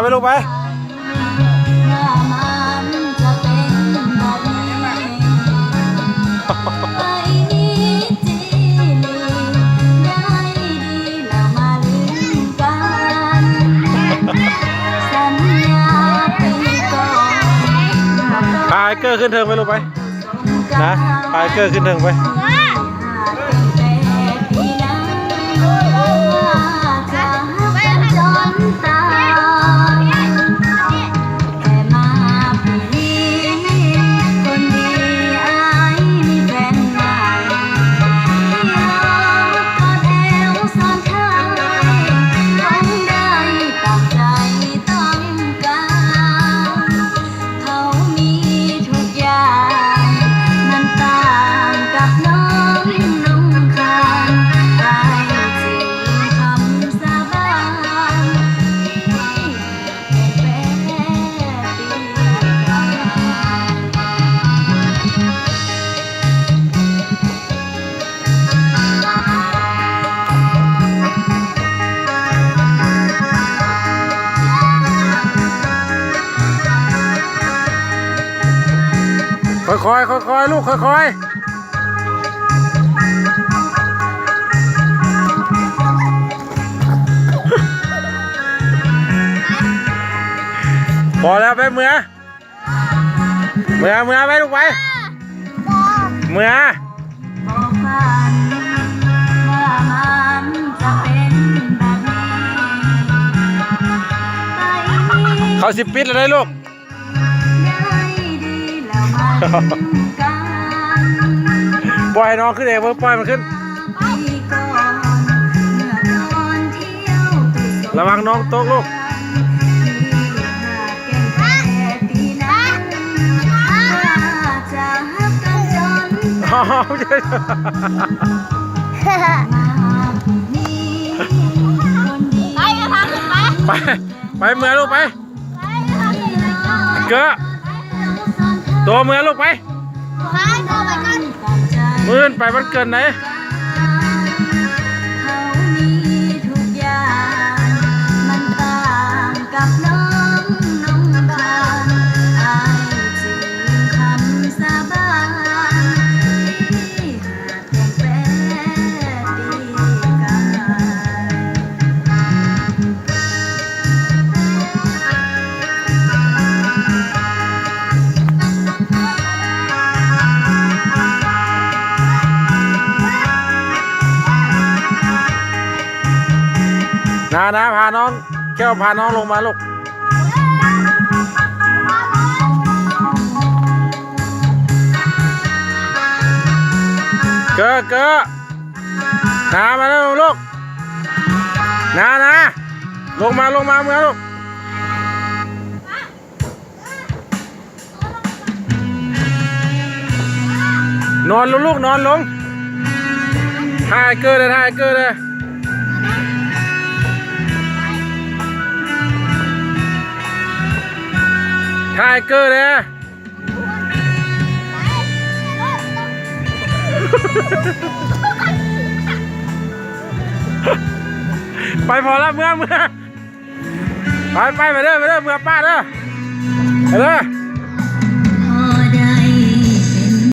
ໄປລູກໄປ. ພາໄອເກີ້ຂຶ້ນເທິງໄປລູກໄປ. ນະ ພາໄອເກີ້ຂຶ້ນເທິງໄປ. ເຮົາມີທຸກຢ່າງ ມັນຕ່າງກັບນ້ອງ ນ້ອງຄານ ອ້າຍຈຶ່ງຄຳສາບານ ທີ່ຫາກແຕ່ງແປດປີກາຍ. ຄ່ອຍໆ ຄ່ອຍໆ ລູກ ຄ່ອຍໆ. ພໍແລ້ວ ໄປເມືອ. ເມືອ ເມືອໄປລູກໄປ ເມືອ. ເຂົາຊິປິດແລ້ວເດ້ລູກ. ປ່ອຍໃຫ້ນ້ອງຂຶ້ນເອງເບິ່ງ ປ່ອຍມັນຂຶ້ນ. ລະວັງນ້ອງຕົກລູກ. ໄປ ໄປ ໄປ ເມືອລູກໄປ. ເກີ້ ໂຕເມືອລູກໄປ. ມື້ອື່ນໄປວັນເກີດໃດ. ເຮົາມີທຸກຢ່າງ ມັນຕ່າງກັບນ້ອງ ນ້ອງຄານ ອ້າຍຈຶ່ງຄຳສາບານ ທີ່ຫາກແຕ່ງແປດປີກາຍ. ນາ ນາ ພານ້ອງ ແກ້ວ ພານ້ອງລົງມາລູກ. ເກີ້ ເກີ້ ນາ ມາເດີລູກ. ນາ ນາ ລົງມາ ລົງມາ ເມືອລູກ. ນອນລົງລູກ ນອນລົງ. ຖ່າຍເກີ້ເດີ ຖ່າຍເກີ້ເດີ ຖ່າຍເກີ້ເດີ. ໄປພໍລະ ເມືອ ເມືອ. ໄປ ໄປ ໄປເດີ ໄປເດີ ເມືອປ້າເດີ ໄປເດີ.